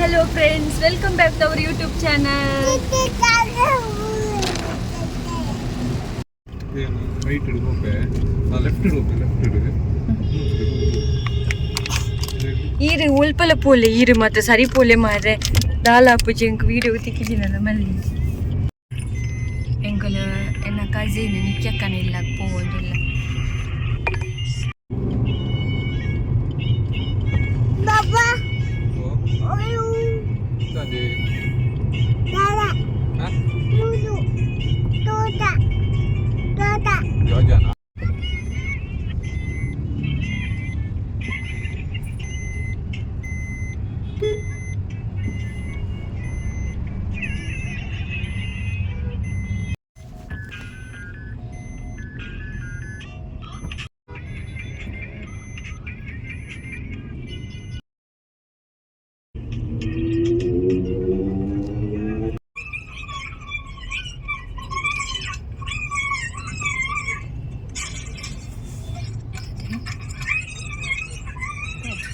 Hello friends, welcome back to our YouTube channel. Right ಇಡು, left ಇಡು, left ಇಡು. ಈರು ಉಲ್ಪಲ ಪೋಲೆ, ಈರು ಮಾತ ಸರಿ ಪೋಲೆ ಮಾರೆ. ದಾಲ ಪೂಜೆಂಕ್ ವೀಡಿಯೋ ತಿಕ್ಕಿಜಿನಲ್ಲ ಮಲ್ಲಿ. ಎಂಕುಲು ಎನ್ನ ಕಸಿನ್ ನಿಕ್ಯಕ್ಕನ ಇಲ್ಲ ಪೋವೊಂದಿಲ್ಲ. ಯೋಜನಾ.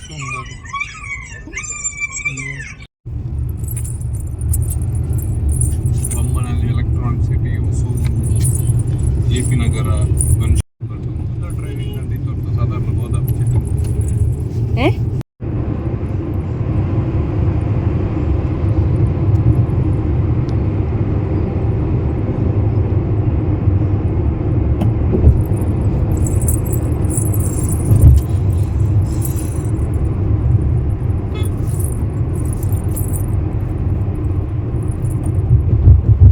ಸುಂದರ. Bommanahalli, Electronic City, Hosur, J P Nagar, driving ಅಂತ ಇತ್ತು ಸಾಧಾರಣ ಹೋದ. ಏ.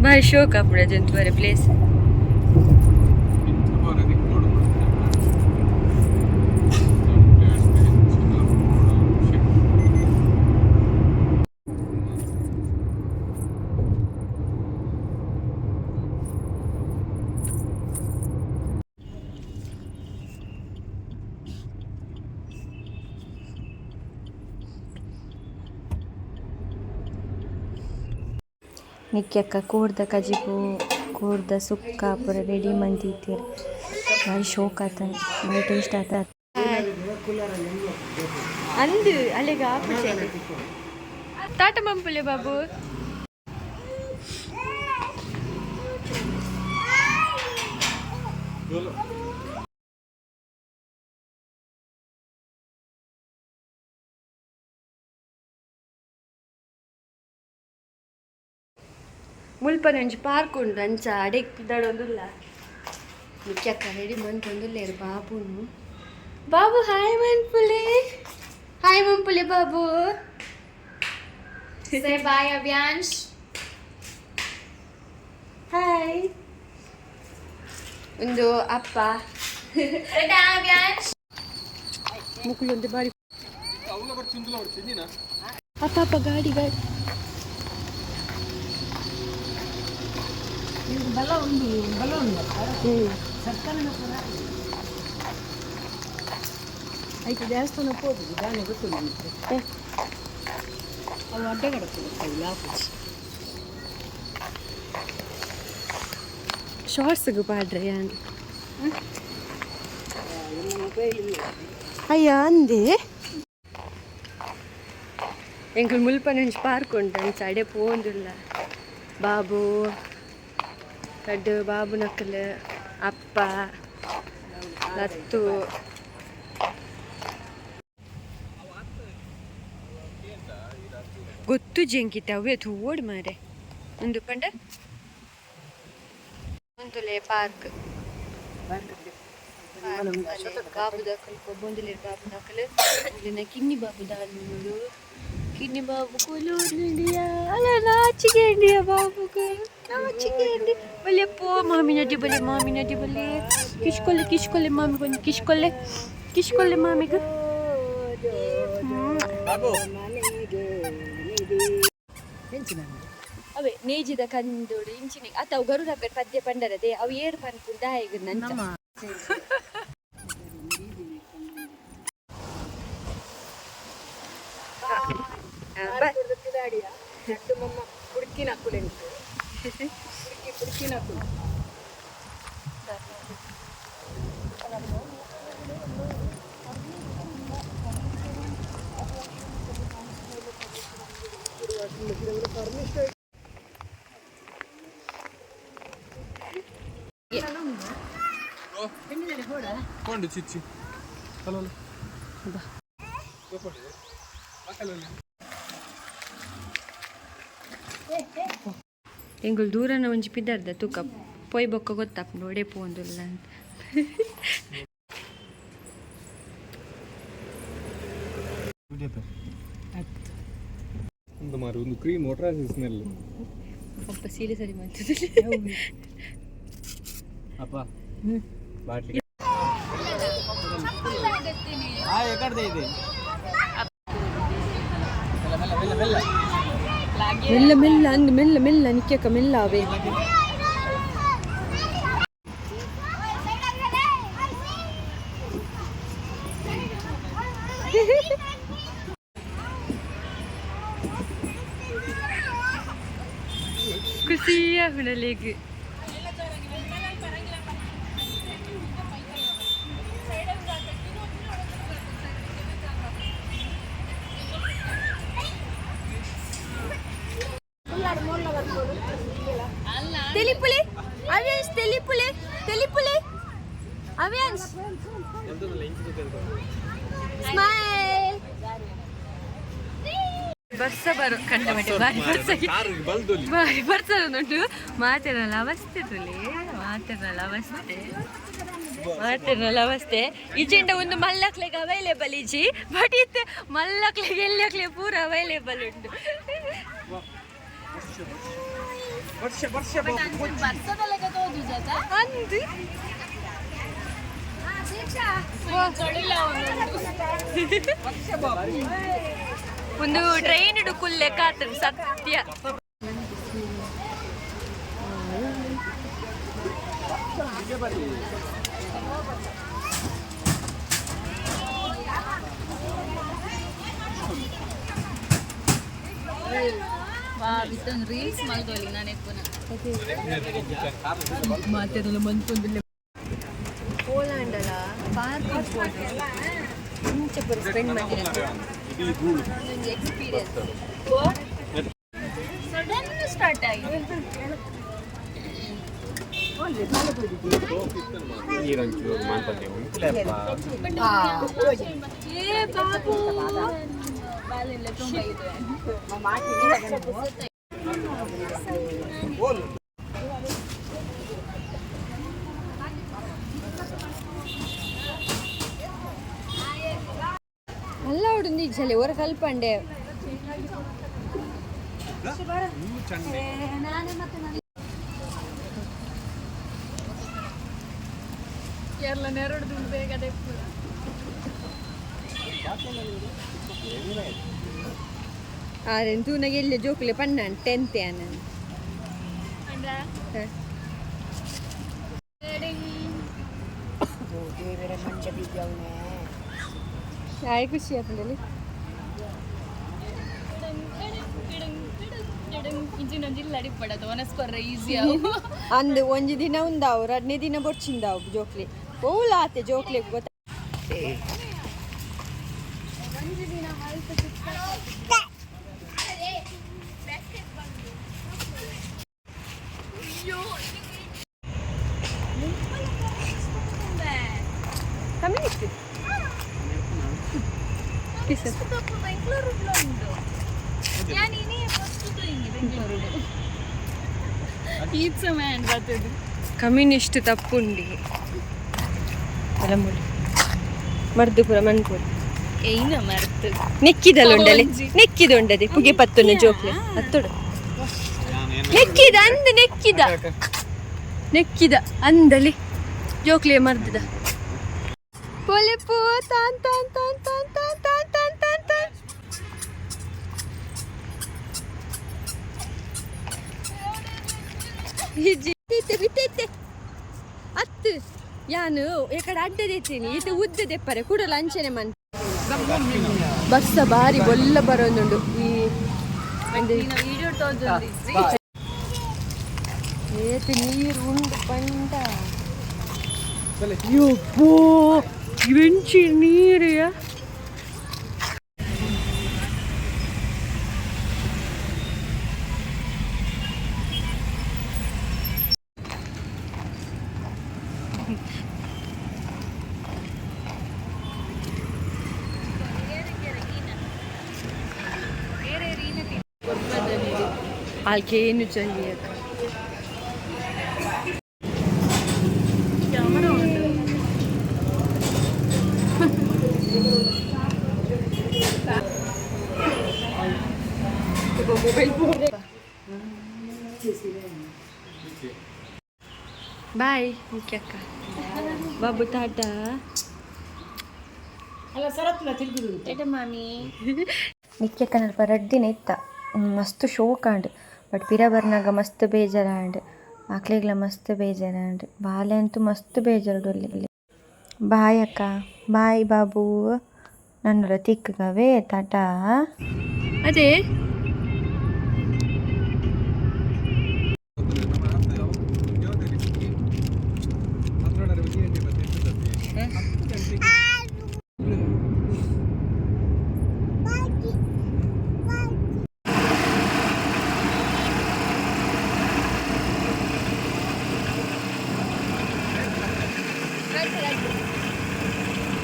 ಬಾರಿ ಶೋಕ್ ಆಪುಂಡು ಜಂತುವರೆ ಪ್ಲೇಸ್. ಇಂಚ ಬರೋದಿಕ್ಕೆ ನೋಡು. ನಿಕ್ಯಕ್ಕ ಕೋರ್ದ ಕಜಿಪು, ಕೋರ್ದ ಸುಕ್ಕ ಪೂರ ರೆಡಿ ಮಂತಿತ್ತೆರ್. ಬಾರಿ ಶೋಕ್ ಆತಂಡ್, ಬಾರಿ ಟೇಸ್ಟ್ ಆತ. ಅಂದು ಅಲ್ಲಿಗೆ ಆಪುಜೆ. ತಾಟ ಮಂಪುಲೆ ಬಾಬು. ಮುಲ್ಪನೆ ಒಂಜಿ ಪಾರ್ಕ್ ಉಂಡು, ಅಂಚ ಅಡೆಕ್ ಪಿದಾಡೊಂದುಲ್ಲ. ನಿಕ್ಯಕ್ಕ ರೆಡಿ ಮಂತೊಂದುಲ್ಲೆರ್. ಬಾಬುನು, ಬಾಬು ಹಾಯ್ ಮನ್ಪುಲೆ, ಹಾಯ್ ಮಂಪುಲೆ Babu. Say bye, Abhyansh. Hi. ಒಂದು ಅಪ್ಪ. Tata, Abhyansh. ಮುಕುಲೊಂದು ಬಾರಿ. ಅಪ್ಪ, ಅಪ್ಪ, ಗಾಡಿ ಗಾಡಿ. ಬಲ ಒಂದು ಬಲ ಉಂಡು ಸರ್ಕಾರ. ಐತೆ ದೇವಸ್ಥಾನ ಹೋಗುದು ದಾನೆ ಗೊತ್ತಿಲ್ಲ ನಿಮಗೆ. ಅವು ಅಡ್ಡಗಡಕ್ಕೆ ಗೊತ್ತಾಗಿಲ್ಲ ಆಫೀಸ್. ಶಾರ್ಟ್ಸ್ಗೆ ಪಾಡ್ರೆ ಯಾನ್. ಮೊಬೈಲ್ ಇಲ್ಲ. ಅಯ್ಯ, ಅಂದೆ ಎಂಕುಲು ಮುಲ್ಪನೆ ಒಂಜಿ ಪಾರ್ಕ್ ಉಂಟು, ಅಂಚ ಅಡೆ ಪೋವೊಂದುಲ್ಲ. ಬಾಬು ರಡ್ಡ್ ಬಾಬು ನಕಲ್, ಅಪ್ಪ, ಲತ್ತು. ಗೊತ್ತು ಜಂಕಿತ ಅವೇ ತೂವೋಡು ಮಾರೆ. ಉಂದು ಪಂಡ ಉಂದುಲೆ ಪಾರ್ಕ್. ಬಾಬು ದಕಲ್ ಕೊಬ್ಬೊಂದುಲ್ಲೆರ್. ಬಾಬು ನಕಲ್ ಇಲ್ಲಿನ ಕಿನ್ನಿ ಬಾಬು ದಾನುಂಡು. ಕಿನ್ನಿ ಬಾಬು ಕುಲೋಂಡಿಯಾ. ಅಲ್ಲ, ನಾಚಿಕೆ ಅಂಡಿಯ ಬಾಬುಗ್, ನಾಚಿಕೆ ಅಂಡಿ. ಬಲೆ ಪೋ ಮಾಮಿನೊಟ್ಟಿ, ಬಲೆ ಮಾಮಿನೊಟ್ಟಿ, ಬಲೆ. ಕಿಶ್ಕೊಲ್ಲೆ, ಕಿಶ್ಕೊಲ್ಲೆ ಮಾಮಿ, ಕೊಂಚ ಕಿಶ್ಕೊಲ್ಲೆ, ಕಿಶ್ಕೊಲ್ಲೆ ಮಾಮಿಗ್. ಹೆಂಚಿನ. ಅವೇ ನೇಜಿದ ಕಂದೋಡು ಇಂಚಿನ ಅತ್ತ ಅವು ಗರುಡ ಪದ್ಯ ಪಂಡರದೆ. ಅವು ಏರ್ ಪನ್ಪುಂಡ ದಾಯೆಗ್ ನಂಚ. ನಮ್ಮ ಹುಡುಕಿನ ಕುಲೆಂಟು ಹುಡುಕಿ ಹುಡುಕಿನ ಕುಲು. ಕೊಂಡು ಚಿಚ್ಚಿ. ಹಲೋ. ಎಂಗುಲ್ ದೂರನ ಒಂಜಿ ಪಿದರ್ದ ತೂಕ ಪೊಯ್ ಬೊಕ್ಕ ಗೊತ್ತಾಪುಂಡು ಒಡೆ ಪೋಂದುಲ್ಲ ಅಂತ. ಒಂದು ಮಾರು ಒಂದು ಕ್ರೀಮ್ ಒಟ್ರಾಸಿ ಸ್ಮೆಲ್. ಅಪ್ಪ ಸೀರೆ ಸರಿ ಮಾಡ್ತದೆ. ಅಪ್ಪ ಬಾಟ್ಲಿ. ಮೆಲ್ಲ ಮೆಲ್ಲ ಅಂದ್ ಮೆಲ್ಲ ಮೆಲ್ಲ ನಿಕ್ಕಕ್ಕ ಮೆಲ್ಲ ಅವೇ. ಖುಷಿಯ ಹುಣಲೇಗ್. ತೆಲಿಪುಲೆ ಅವ್ಯಾನ್ಸ್, ತೆಲಿಪುಲೆ ತೆಲಿಪುಲೆ ಅವ್ಯಾನ್ಸ್. ಸ್ಮೈಲ್. ಬರ್ಸ ಬರೋ ಕಂಡ ಮಟ್ಟ ಬಾರಿ ಬರ್ಸ. ಬಾರಿ ಬರ್ಸ ಉಂಟು. ಮಾತೆರಲ್ಲ ಅವಸ್ಥೆ ತುಲಿ, ಮಾತೆರಲ್ಲ ಅವಸ್ಥೆ, ಮಾತೆರಲ್ಲ ಅವಸ್ಥೆ. ಇಜಿಂಡ ಒಂದು ಮಲ್ಲಕ್ಲೆಗ್ ಅವೈಲೇಬಲ್ ಇಜಿ, ಬಟ್ ಇತ್ತೆ ಮಲ್ಲಕ್ಲೆಗ್ ಎಲ್ಲಕ್ಲೆ ಪೂರ ಅವೈಲೇಬಲ್ ಉಂಟು. ಅಂದು ಒಂದು ಟ್ರೈನ್ ಕುಲ್ಲೆ ಕಾತನ್ ಸತ್ಯ. ರೀಲ್ಸ್ ಮಲ್ದೋಲಿ ನಾನು ಎಪ್ಪುನ. ಮಾತೆಲ್ಲ ಮಂತೊಂದಿಲ್ಲ. ಪೋಲಾಂಡಲ ಪಾರ್ಕ್ ಮುಂಚೆ ಪೂರ ಸ್ಪೆಂಡ್ ಮಾಡಿರೋದು ಒಂದೊಂದು ಎಕ್ಸ್ಪೀರಿಯನ್ಸ್. ಸಡನ್ ಸ್ಟಾರ್ಟ್ ಆಗಿ. ಏ ಬಾಬು. ತುಂಬ ಇದೆ. ಅಲ್ಲ ಉಡುಂದು ಇಜ್ಜಲೆ ಹೊರ ಕಲ್ಪಂಡೆ. ಕೇರಳ ನೆರಡು ದುಡ್ಡು ಬೇಗ ತೆಪ್ಪು. ಆರೆನ್ ತೂನಾಗ ಎಲ್ಲ ಜೋಕುಲೆ ಪಣ್ಣ ಟೆಂತ್ ಆನನ್. ಆಯ್ ಖುಷಿ ಆಪುಂಡಲಿ. ಅಂದು ಒಂಜಿ ದಿನ ಉಂದಾವು, ರಡ್ನೇ ದಿನ ಬೊರ್ಚಿಂದಾವು ಜೋಕ್ಲೆ ಓಲಾತೆ ಜೋಕ್ಲೆ ಗೊತ್ತ. ಕಮ್ಯುನಿಸ್ಟ್. ಬೆಂಗಳೂರು ಉಂಟು. ഞാൻ ഇനി ಫಸ್ಟ್ ಬೆಂಗಳೂರು ಈತ್ ಸಮಯ ಬರ್ತದೆ. ಕಮ್ಯುನಿಸ್ಟ್ ತಪ್ಪುಂಡಿ ಅಲಂಬುಲಿ ಮರ್ದು ಪೂರ ಮನ್ಪುರಿ. ಏನ ಮರ್ತು. ನೆಕ್ಕಿದಲ್ಲ ಉಂಡಲೆ, ನೆಕ್ಕಿದ ಉಂಡದೆ ಪುಗೆ ಪತ್ತುನ ಜೋಕ್ಲೆ ಹತ್ತುಡು. ನೆಕ್ಕಿದ ಅಂದ್, ನೆಕ್ಕಿದ ನೆಕ್ಕಿದ ಅಂದಲಿ ಜೋಕ್ಲೆ ಮರ್ದದ ಪೋಲೆ ಪೋ ತಾನ್ ತಾನ್ ತಾನ್ ತಾನ್ ತಾನ್ ತಾನ್ ತಾನ್ ತಾನ್ ತಾನ್. ಇಜ್ಜಿ ಇತ್ತೆ ಬಿತ್ತೆ ಇತ್ತೆ ಅತ್ತು ಯಾನು ಎಕಡೆ ಅಡ್ಡದೈತೀನಿ ಇದು ಉದ್ದ ದೆಪ್ಪರೆ ಕುಡಲ ಅಂಚನೆ ಮನ್. ಬರ್ಸ ಬಾರಿ ಬೊಲ್ಲ ಬರೋದುಂಡು ಈ ಒಂದು ವೀಡಿಯೋ ತೋಜೊಂದು. ಏತ್ ನೀರು ಉಂಡು ಪಂಡ. ಯಪ್ಪೋ, ಬೆಂಚಿ ನೀರು. ಆಲ್ಕೇನು ಚಂದಿಯಕ್ಕ. ಕ್ಯಾಮರಾ ಉಂಟು. ಮೊಬೈಲ್. ಬಾಯ್ ಮುಖ್ಯಕ್ಕ, ಬಾಬು ಟಾಟಾ. ಅಲ್ಲ, ಸರತ್ಲ ತಿರುಗುದು. ಟಾಟಾ ಮಾಮಿ. ನಿಕ್ಯಕ್ಕ ನಲ್ಪ ರಡ್ಡ್ ದಿನ ಇತ್ತ, ಮಸ್ತ್ ಶೋಕಾಂಡ್. ಬಟ್ ಪಿರ ಬರ್ನಾಗ ಮಸ್ತ್ ಬೇಜಾರಾಂಡ್, ಆಕ್ಲೆಗ್ಲ ಮಸ್ತ್ ಬೇಜಾರಾಂಡ್, ಬಾಲೆ ಅಂತೂ ಮಸ್ತ್ ಬೇಜಾರುಡೊಲ್ಲೆ. ಬಾಯ್ ಅಕ್ಕ, ಬಾಯ್ ಬಾಬು, ನನ್ನೊರ ತಿಕ್ಕುಗವೇ, ಟಾಟಾ. ಅದೇ.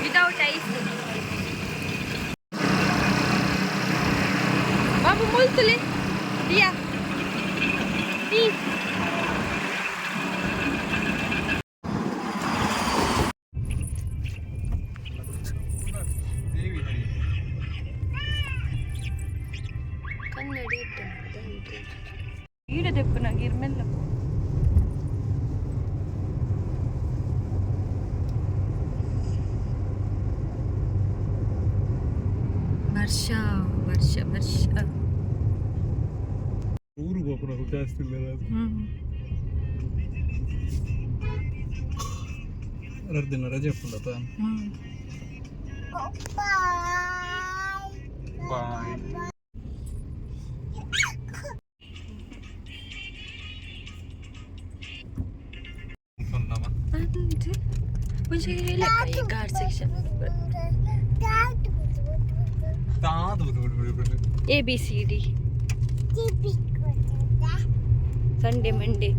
Without ice. Babu ಮುಲ್ತುಲೆ Diya the. ಕನ್ನಡಿ. ಈಡದೆಪ್ಪು ನಂಗೆ ಇರ್ಮೆಲ್ಲ. ವರ್ಷ ವರ್ಷ ವರ್ಷ. ಊರು ಬೋಪುನ ಜಾಸ್ತಿ ಇಲ್ಲ. ರಡ್ಡ್ ದಿನ ರಜೆ ಉಪ್ಪುಂಡತ. ಬಾಯ್. ಒಂಜಿ guard section. A B C D, Sunday, Monday,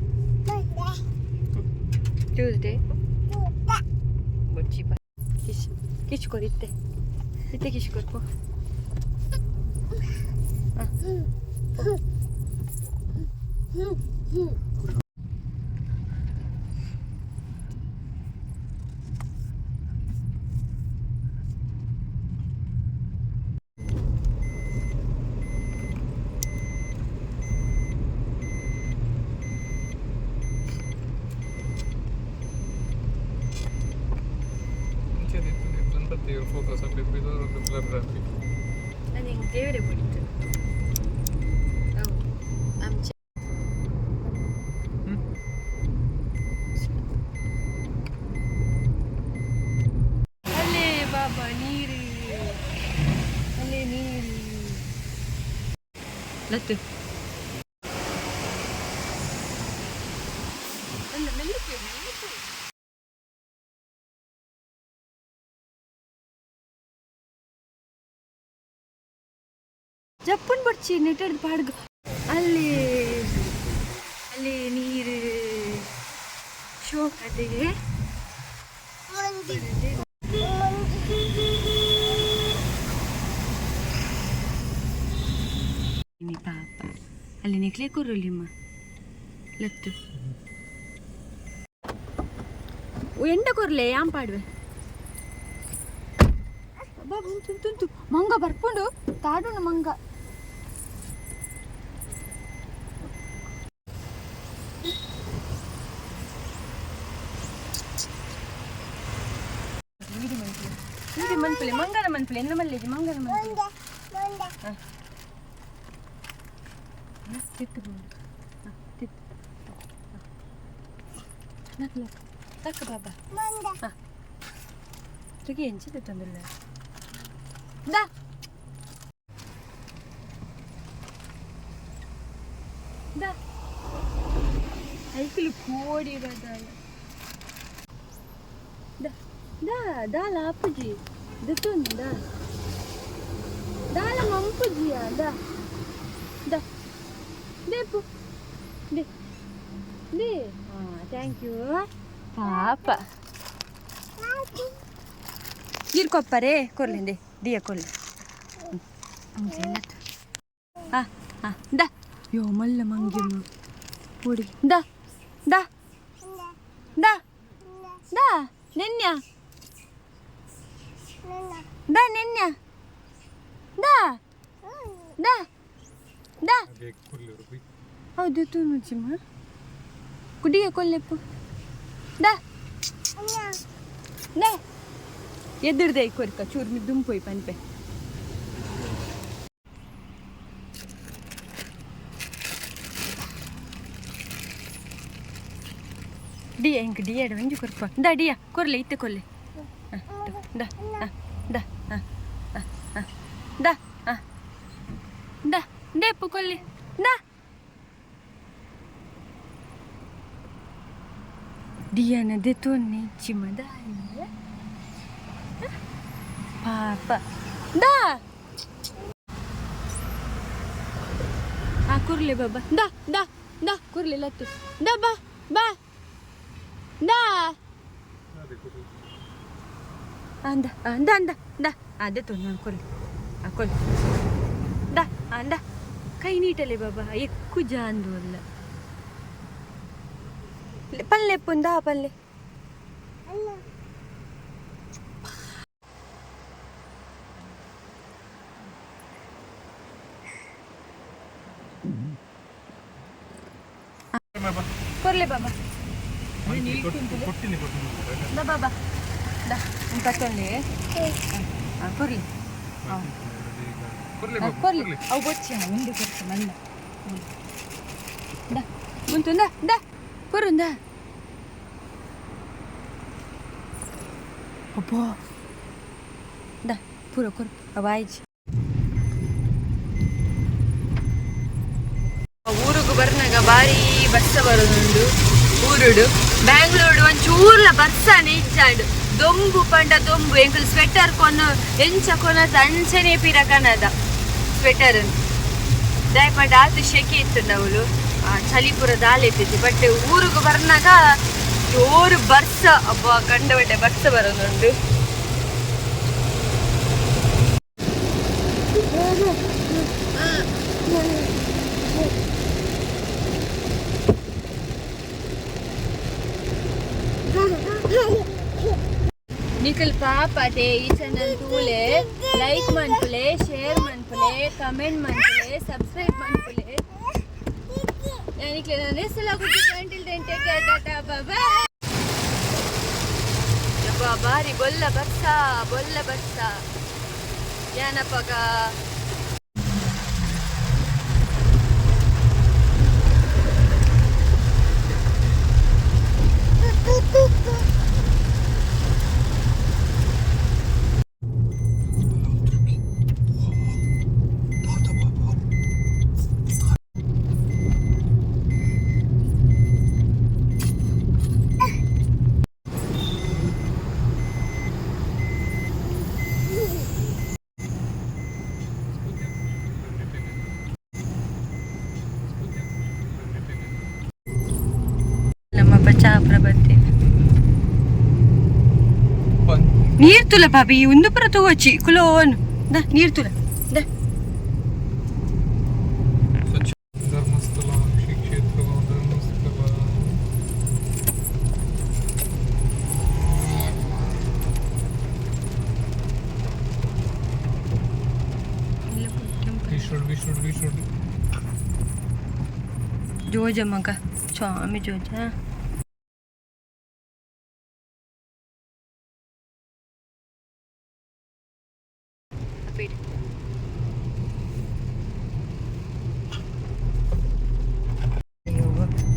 Tuesday. ಬೊಚ್ಚಿ ಬಾ. ಕಿಶ್ ಕಿಶ್ ಕೊರು ಇತ್ತೆ, ಇತ್ತೆ ಕಿಶ್ ಕೊರ್ಪು. Photos blur. ನಾನು ಹಿಂಗೆ ದೇವರೇ ಬಿಡ್ತು ಅವು ಅಂಚೆ. ಅಲ್ಲೇ ಬಾಬಾ ನೀರು, ಅಲ್ಲೇ ನೀರು. ಲತ್ತು ಅಲ್ಲ, ಮೆಲ್ಲಕ್ಕೆ ಮೆಲ್ಲಕ್ಕೆ. ಜಪ್ಪನ್ ಬಡ್ಚಿ ನೆಟ್ಟೆಡ್ದು ಪಾಡ್ಗ. ಅಲ್ಲಿ ಅಲ್ಲಿ ನೀರು, ಶೋಕ್ ಅದಿಗೆ. ಪಾಪ, ಅಲ್ಲಿ ನಿಕ್ಲೆ ಕೊರಲಿಮ್ಮ. ಲತ್ತು ಎಂಡ ಕೊರ್ಲೆ ಯಾಂ ಪಾಡ್ವೆ. ಬಾಬು ತುಂತು ಮಂಗ ಬರ್ಪುಂಡು, ತಾಡುನು ಮಂಗ. ಇಡಿ ಮನ್ಪುಲೆ, ಮಂಗನ ಮನ್ಪುಲೆ, ಎನ್ನ ಮಲ್ಲೇಜಿ, ಮಂಗನ ಮನ್ಪುಲೆ. ತಿತ್ತು ಬೋಡು ತಿತ್ತು. ಲಕ್ ಲಕ್ ಲಕ್ ಬಾಬಾ. ತುಗಿ ಎಂಚಿದ ತಂದಿಲ್ಲ ದಾ ದಾ. ಐಕುಲು ಕೋಡಿ ಬದಾಲ ದಾ ದಾ ದಾಲ ಅಪ್ಪುಜಿ ದತ್ತೊಂದು ದಾ ದಾಲ ಮಂಪುಜಿಯ ದಾ ದಾ ದೇಪು they they. ಹಾಂ, thank you ಪಾಪ. ನೀರು ಕೊಪ್ಪರೆ ಕೊರ್ಲಿಂದೆ ದಿಯ ಕೊರ್ಲಿ. ಹಾಂ ಹಾಂ, ದಾ. ಯೋ ಮಲ್ಲ ಮಂಗಿಮ್ಮ ಪೋಡಿ ದಾ ದಾ ದಾ ದಾ ನೆನ್ಯ ದಾ ನೆನ್ಯ ದಾ ದಾ ದಾ. ಹೌದು ತೂನುಜಿಮ್ಮ ಕುಡಿಯ ಕೊಲ್ಲೆಪ್ಪು ದಾ ದಾ ಎದುರ್ದೆ ಕೊರ್ಕ ಚೂರು ದುಂಪೋಯ್ ಪನ್ಪೆ. ಡಿಯ ಇಂಕ್ ಡಿಯಡ ಒಂಜಿ ಕೊರ್ಪ ದಾ ಡಿಯ ಕೊರ್ಲೆ ಇತ್ತೆ ಕೊಲ್ಲೆ ದಾ ದಾ ದಾ ದಾ ದೇಪು ಕೊಲ್ಲೆ ದಾ ಡಿಯನ ದೆತೊನ್ನೆ ಚಿಮದ ಪಾಪ ದಾ ಆ ಕುರ್ಲೆ ಬಾಬಾ ದಾ ದಾ ದಾ ಕುರ್ಲೆ ಲತ್ತು ದಾ ಬಾ ಬಾ ದಾ ಅಂದ ಅಂದ ಅಂದ ದಾ ಅದೇ ತೊಂದು ಕೊರ್ಲಿ ಆ ಕೊರ್ಲಿ ದಾ ಅಂದ ಕೈ ನೀಟಲೆ ಬಾಬಾ ఎక్కువ ಜಾಂದು ಅಲ್ಲ ಪಲ್ಲೆ ಪುಂದಾ ಪಲ್ಲೆ. ಕೊರ್ಲೆ ಬಾಬಾ ದಾ ಬಾಬಾ ದಾ ಪತ್ತೊಂದು ಕೊರ್ಲಿ ಕೊರ್ಲಿ ಅವು ಬೊಚ್ಚಿ ಉಂಡು ಕೊರ್ತು ಮಲ್ಲ ದಾ ಉಂಟು ದಾ ದಾ ಕೊರುಂದ ಅಬ್ಬಾ ದಾ ಪೂರ ಕೊರು ಅವಾಯ್ಜಿ. ಊರುಗು ಬರ್ನಾಗ ಬಾರಿ ಬರ್ಸ ಬರೋದುಂಡು ಊರುಡು. ಬ್ಯಾಂಗ್ಳೂರು ಒಂಚೂರ್ಲ ಬರ್ಸನೆ ಇಜ್ಜಾಂಡು, ದೊಂಬು ಪಂಡ ದೊಂಬು. ಎಂಕುಲು ಸ್ವೆಟರ್ ಕೊನು ಎಂಚ ಕೊನ ಅಂಚನೆ ಪಿರ ಕನದ ಸ್ವೆಟರ್. ದಾಯ ಪಂಡ ಆತು ಶೆಕೆ ಇತ್ತು ಅವಳು ಚಳಿಪುರ ದಾಲೆ ಇತ್ತಿತ್ತು. ಬಟ್ ಊರುಗು ಬರ್ನಾಗ ಜೋರು ಬರ್ಸ, ಅಬ್ಬಾ ಕಂಡ ಬಟ್ಟೆ ಬರ್ಸ ಬರೋದುಂಡು. ನಿಕಲ್ ಪಾಪತೆ ಈ ಚಾನಲ್ ತೂಲೆ, ಲೈಕ್ ಮನ್ಪುಲೆ, ಶೇರ್ ಮನ್ಪುಲೆ, ಕಮೆಂಟ್ ಮನ್ಪುಲೆ, ಸಬ್ಸ್ಕ್ರೈಬ್ ಮನ್ಪುಲೆ. ನಿಕ್ಲೆ ನಾನು ಹೆಸರು until then take care, tata bye. ಬಾರಿ ಬೊಲ್ಲ ಬರ್ಸ ಬೊಲ್ಲ ಬರ್ಸ ಏನಪ್ಪಗ. ನಮ್ಮ ಚಾ ಬತ್ತಿ ನೀರ್ ತುಲ ಪಾಪಿ ಒಂದು ಪುರ ತಗೋಚಿ ಕುಲೋನ್ the ನೀರ್ ತುಲ the. Dharmasthala Shri ಕ್ಷೇತ್ರ Dharmasthala. We should, we should, we should. ಜೋಜ ಮಗ ಸ್ವಾಮಿ ಜೋಜ.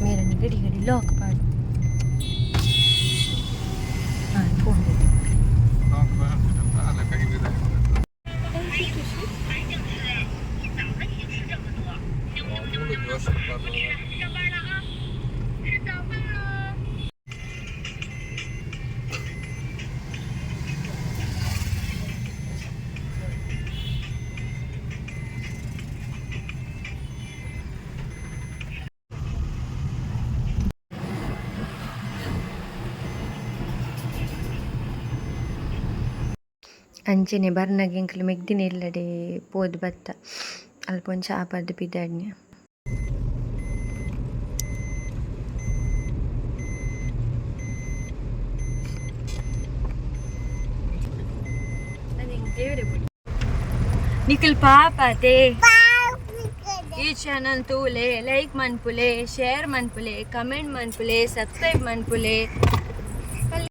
ಮೇರನ್ನು ಗಡಿ ಗಡಿ ಲಾಕ್ ಪಾಡು ಹಾಂ ಫೋನ್. ಅಲ್ಲ ಕೈ ಅಂಚೆನೆ ಬರ್ನಗ ಎಂಕುಲು ಮೆಗ್ದಿನ ಇಲ್ಲಡೆ ಪೋದು ಬತ್ತ ಅಲ್ಪ ಒಂಜಿ ಚಾ ಪರ್ದು ಪಿದಾಡ್ನೆ. ನಿಕಲ್ ಪಾಪತೆ. ಈ ಚಾನಲ್ ತೂಲೆ, ಲೈಕ್ ಮನ್ಪುಲೆ, ಶೇರ್ ಮನ್ಪುಲೆ, ಕಮೆಂಟ್ ಮನ್ಪುಲೆ, ಸಬ್ಸ್ಕ್ರೈಬ್ ಮನ್ಪುಲೆ.